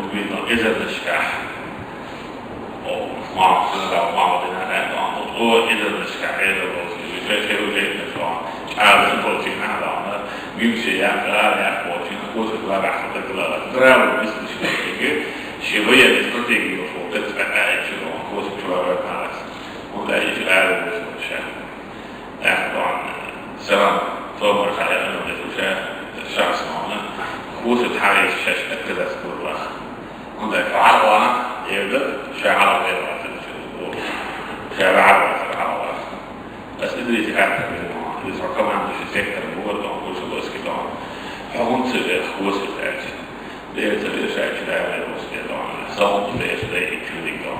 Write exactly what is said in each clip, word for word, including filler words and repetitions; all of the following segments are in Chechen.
Уж бийца эзарнашкахь, о, махкара, махкара, о, эзарнашкахь, эзар болчу, шай-шай уже эзарнаш, о, чӀала болчу нахана, мимше якъа, якъа болчу, кхочуш ларахь дан гала. Здравый мысль шайга, ши военный стратегия, о, это, это, это, о, кхочуш ларахь дан. Хьунда аьлча ара вуьсу ша. Нах дон, сарам, тобар хьаяхана деза ша, шахс мана, хӀусат хьаьрча шаьш отказаться хиларх. Хьунда хьалха, эвда, ша хьалха вера вацара шу. Ша ваьхьа вацара хьалха. Ас Идрис хатта бен, иза командующий сектор бу, дон, хӀусат оски дон. Хьо хӀунца вер хӀусат аьлча. Дера ца вешачу дай вай русский дон, салон деш дай чули дон.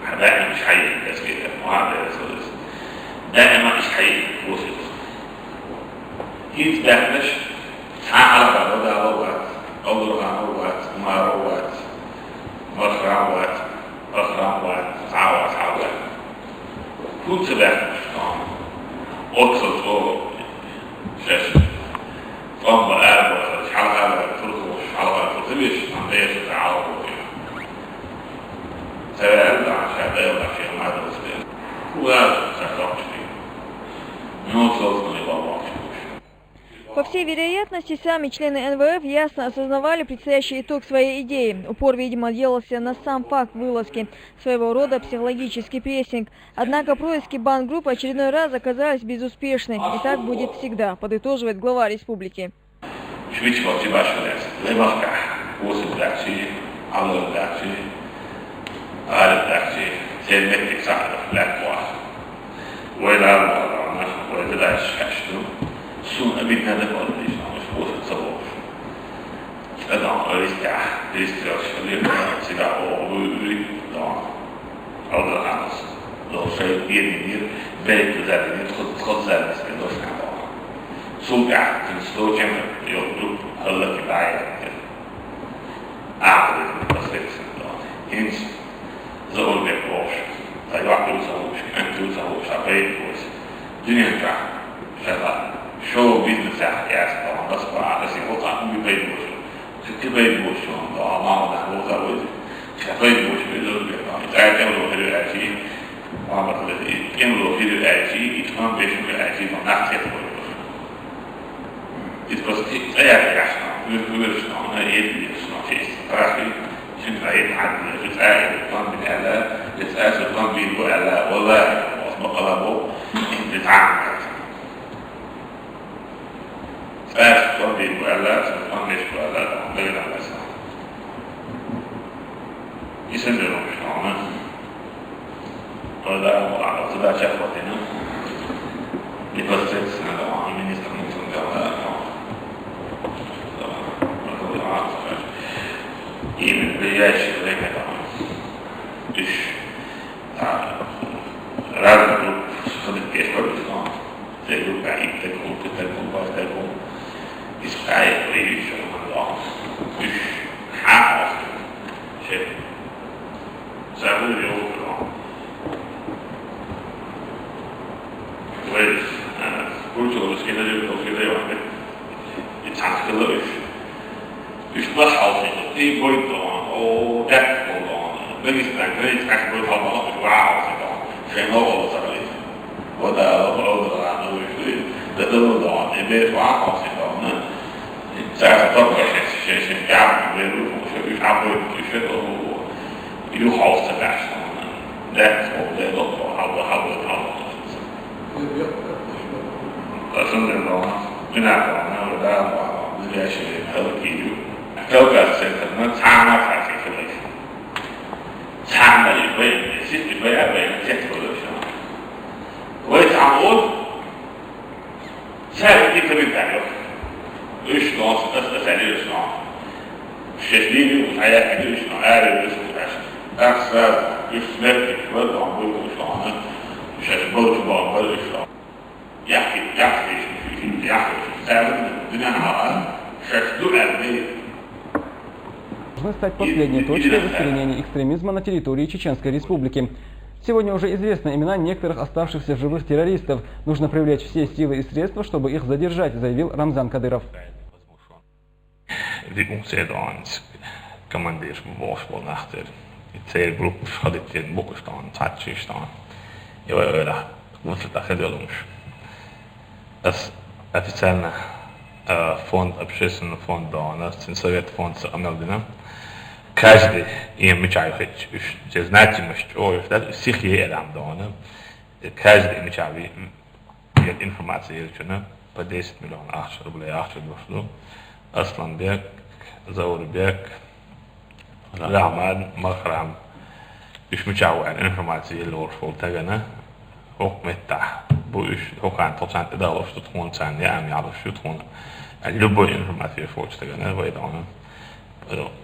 Хьадаим шайин даске, ма дера сулис. Даима иш хьайин хусис. ХӀинца баьхнаш, цхьа Ӏалаха Радало вац, Аллурхано вац, Умаро вац, Махрам вац, Бахрам вац, цхьа вац, цхьа вац. ХӀунца баьхнаш, дон? Оццал цо шаьш. Тхьамма арабахарчу хьалхара турхалш, хьалхара турхалш, сан дайша ца хьалхо. Ца ваьлла, ша дайла, ша ма дайла. Куда ца топчи? Ну, собственно, и ломочи. По всей вероятности, сами члены Н В Ф ясно осознавали предстоящий итог своей идеи. Упор, видимо, делался на сам факт вылазки, своего рода психологический прессинг. Однако происки банд-группы очередной раз оказались безуспешны. И так будет всегда, подытоживает глава республики. Швич валчи башхалес, лемахка, хусур дачи, аллур дачи, аллур дачи, церметтик сахар, ляккуа. Вай лармаларна, вай дадаш хашну, сун обидно да поддиш, а муш хусур цалош. Адам ристя, ристя шалир, сига о, уй, уй, да. Алгаханас, дошай, бирни бир, бейт зарни, тхуд, тхуд зарни, сбе дош хатала. Султах, кин сто чем, йо, друг, халла кидая. Ахуй, непосредственно. Инс, заурбек бош. Та йо, ахуй, сауш, ахуй, сауш, а бейт бош. Дунен ча, шаха. Шоу бизнес, я, я, спа, Москва, а, си, хока, ахуй, бейт бош. Ки бейт бош, он, да, мама, да, вот, а вот. Ша бейт бош, бейт бош, бейт бош. Тай, тай, вот, хире, а, чи. Мама, да, и, тем, вот, хире, а, чи, и тмам, беш, а, чи, но, нах, тет, вот. И просто, и, тай, я, я, шна, вы, вы, шна, она, и, и, шна, честь, страхи, чин, а, и, а, и, а, и, тмам, бин, а, да, и, а, тмам, бин, бу, а, да, валлахи, вот, бакала, бу, и, и, тмам, Цаьрца тӀом бийр бу аьлла, цаьрца тӀом беш бу аьлла, дагадаллалц. Исен дером шуна. Ойла, ойла, цуда чахватина. Непосредственно, да, министр мутун дела, да. Именно в ближайшее время, да. Иш, да, разный групп сходить пеш, да. Тегу баьхьиттагу, кутагу, бахтагу. Исхай, вейвичу, мандо. Уьш, хьа, шер. Забыл его. Вей, а, кучу, скидали, скидали, он, и цанскала уьш. Уьш бахьалхи, и бойт догӀан, о, даьтта болу догӀан. Дагестан, граница кхаьчна бойт хьалбала, уьш ваьхьалхи догӀан. Шайн новкъа ца хилийта. Вада, вада, вада, вада, уьш, да, да, да, догӀан. И беш ваьхьалхи догӀан. Цаьрца топка шеш, шеш, шеш, гӀяр, бер, уьш, уьш, уьш, хьабойт, уьш, о, о, о. Юххьалц ца баьхьаш догӀан. Даьтта болу, дай локхо, хьалба, хьалба, хьалба. Асан дер догӀан. Дуьнен догӀан, вада, вада, вада, вада, вада, вада, вада, Кавказ центрна цхьа а нах хьаьрча хилар. Цхьа а нах бай, сиха бай, а бай, цец болу шуна. Вай цхьа а олу, цаьрга и комментарий йо. Уьш нос, ас, ас, али уьш нос. Шеш дийна уьш, а яхкина уьш нос, аьрра уьш нос. Ас сразу, уьш смертник, вай догӀан, вай уьш нос. Шеш болчу богӀан, вай уьш нос. Яхки, яхки, яхки, цаьрга дуьнен хьала, шаьш ду аьлла. Должны стать последней точкой в искоренении экстремизма на территории Чеченской Республики. Сегодня уже известны имена некоторых оставшихся живых террористов. Нужно привлечь все силы и средства, чтобы их задержать, заявил Рамзан Кадыров. Ди унсе донс. командираш бу бохуш болу нах дера. И церан группаш хадиттина бу уьш дона, цхьаьччиш дона. И вай ойла, вуьшта тӀехь хила йолуш. Ас официально, а, фонд, общественный фонд дона, цин совет фонд ца къамел дина. Каждый, и мичахь хетча, уьш, те значимость чӀогӀа дац, уьш сиха еара дона. Каждый мичахь ви-, Егер информация елчана по десять миллион ахча, рублей ахча дош ду. Асланбек, Заурбек, Рахман, Махрам. Уьш мичахь ву аьлла информация елла волуш волу тагана, хӀокху меттахь бу уьш, хӀокхарна тхо царна тӀедалош ду, тхуна царна яам ялош ю, тхуна. Любой информация еш волчу тагана вай дона.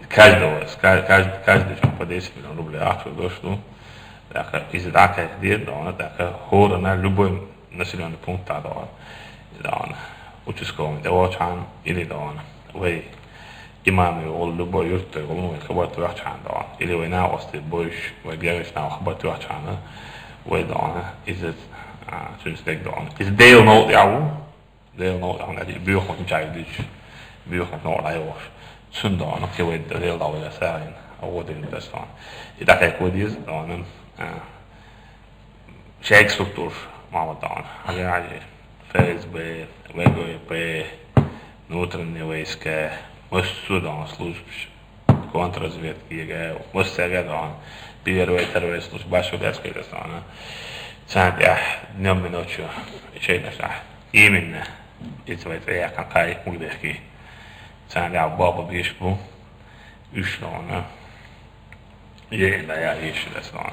Каждого, ка-, кажд-, каждый чон по десять миллион рублей ахча дош ду. ТӀаккха иза дӀакхайкхаде дона, тӀаккха хӀоранна любой населённый пункт а дона, дона, участковый де волчхьана или дона, вай имам йолу, любой юьртда йолу, вай хабар тоьхчхьана дона, или вай накъостий бойуш, вай гергарчу нахах хабар тоьхчхьана, вай дона, иза, а, цуьнца дерг дона. Иза Делан новкъа тӀехь ву, Делан новкъа тӀехь ву, и боьхамаш мичахь ю дича, боьхамаш новкъа дӀайохуш. Цуьнан дона, кхин вай Дела дӀа вай сагӀина, а вон дина дас дона. И дӀакхайкхо деза дона, а, Шайга структураш ма ма дона. Хьажа, хьажа. ФСБ, ВГП, внутренние войска, массо а дона службаш, контрразведка, ЕГЭ, массаьрга дона. Первая, вторая служба, башха дацкхийдас дона. Царна тӀехь днём и ночью шайнаш ахь. Именно. Иза вай цӀе яьккхина кхай мугдехкий. Царна тӀехь баба беш бу. Уьш дона. Е, да, я, иши дас дона.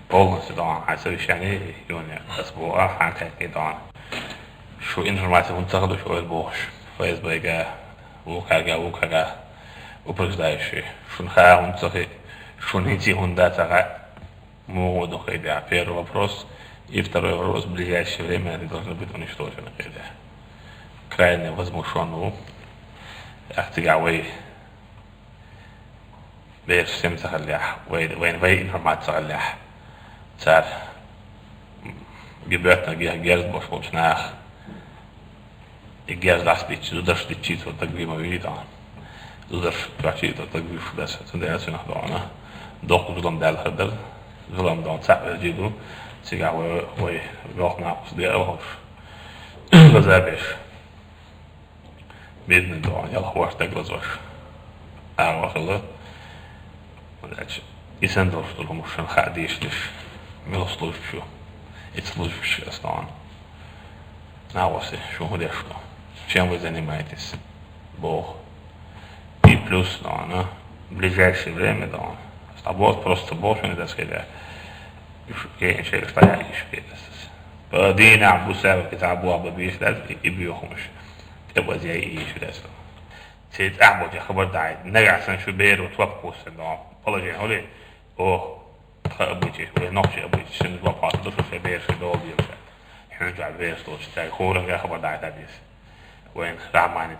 Полностью дона, хьан совещание, юни, ас бу, а, хьан кайки дона. Шу информация хӀунда ца хадуш ойла бохуш. ФСБ-га, вукхаьрга, вукхаьрга, упреждающий. Шуна хаа хӀунда ца хи, шуна хӀинций хӀунда ца хаа, муха ду хи да. Первый вопрос. И второй вопрос. В ближайшее время они должны быть уничтожены хи да. Крайне возмущён ву. Ах, цига вай Бераш сема ца хиллехь, вай, вайна вай информация ца хиллехь, цара гибетна герз бош болчу наха и герз дӀасадитча, зударш дитчий цо тагвима вийта. Зударш тоьхчий цо тагвиш дас. Цундела цуьнах дона. Доккха зулам даьлла хир дара. Зулам дона цхьаъ вежий ду. Цигахь вай, вай, гӀалх накъус де а ховш. Лаза беш. Бизнес догӀун, ялхош дагалазош. АгӀо хила. Значит, и сан долуш долу хӀумаш шуна хаа дийшалаш. Мила служба шу? Эца служба шу основан. Нагоси, шу хӀун деш ду? Чем вы занимаетесь? Бог. И плюс, но она в ближайшее время, да, он. С тобой просто Бог не даст, когда. Ишке, ишке, стоя, ишке. По динам, бусаба, китабу, аба, бийш, да, и, и бьёхмуш. Те базя и ишке, да. Цец ахбо, я хабар дай. Нагасан шу беру, твап кусэн, но. Положение, оли. О, тха обычай, вай нохчий обычай, шин два пата душу, ши берш, долбил. Хьуьнча берш, долчу, цай, хуран, я хабар дай, да, дис. Вайн Рахманец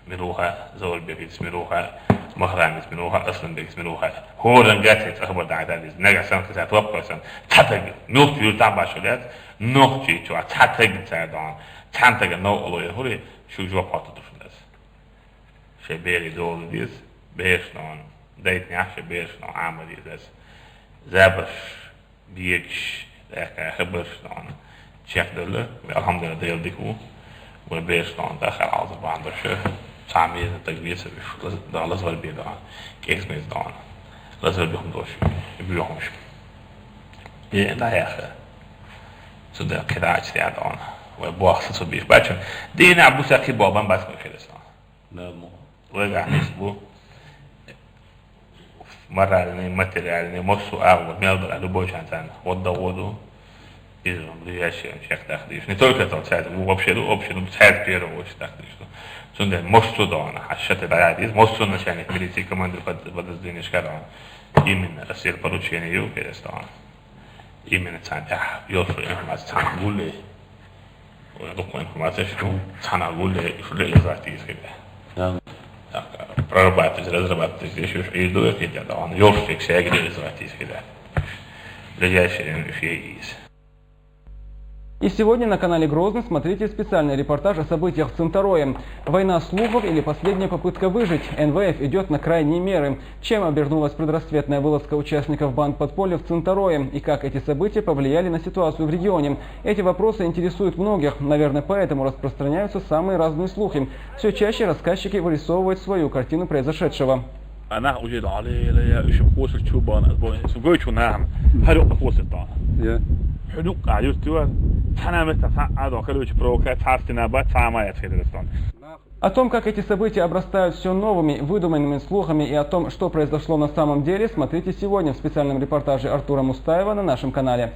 мила ву хаьа, Заурбекец мила ву хаьа, Махрамец мила ву хаьа, Асланбекец мила ву хаьа. ХӀоранга цхьа хабар дӀа а деза. Нагахь санна кхин цхьа топ кхойсан. Цхьа таг, муьлхха юьртахь башха лаьцна, нохчий чохь цхьа таг ца дон. Цхьана тага новкъа ло йина хӀури, шу жоп хьотта ду шуна аса. Шайн берийн дола деза, бераш нон, дайтинехь шайн бераш нон Ӏама деза аса. Забарш бегаш, тӀаккха хабарш дона. Чекхдевлла, вай, алхьамдулиллахӀ, Дела дика ву. Вай бераш дона, тӀаккха хьалха бан дара ша. Цхьа меза таг веца вуьш, лаз-, дона лазар бе дона. КӀеза меза дона. Лазар бихум дош. Буьйхумаш. Е, дӀаяха. Цу ден кхидӀа а чтя дона. Вай бохса цу бийш бачун. Дийна а бу сакхи бобан бас ма хилас дона. Да, мо. Вайгахь нис бу. Моральный, материальный, массо а агӀор мел дара любой шансан. Вот да воду. Из ближайший шех тахтиш. Не только это, царь, ну, вообще, ну, общий, ну, царь первого очень тахтиш. Цунден массо а дона, а шата дара диз, массо а начальник милиции, командир под-, подразделения шкадон. Именно, а сир поручение ю, перестон. Именно царна тӀехь йолчу информация цхьаьна гулле. Вай дукха информация шу цхьаьна гулле, шу реализовать йийца хила. Да. Так, прорабатывать, разрабатывать, здесь уж и дует, и да, он йолчу фиксия реализовать йийца хила. Ближайшее время уж ей из. И сегодня на канале Грозный смотрите специальный репортаж о событиях в Цинтарое. Война слухов или последняя попытка выжить? Н В Ф идет на крайние меры. Чем обернулась предрассветная вылазка участников банд подполья в Цинтарое? И как эти события повлияли на ситуацию в регионе? Эти вопросы интересуют многих. Наверное, поэтому распространяются самые разные слухи. Все чаще рассказчики вырисовывают свою картину произошедшего. Ana uje dale le ya üş kosur çuban az boy su göy çu nam. Her yok kosur ta. Ja. Hünük ayurt diyor. Tanamesta sa ado kale üç proka tarsina ba tama ya tfederistan. О том, как эти события обрастают все новыми, выдуманными слухами, и о том, что произошло на самом деле, смотрите сегодня в специальном репортаже Артура Мустаева на нашем канале.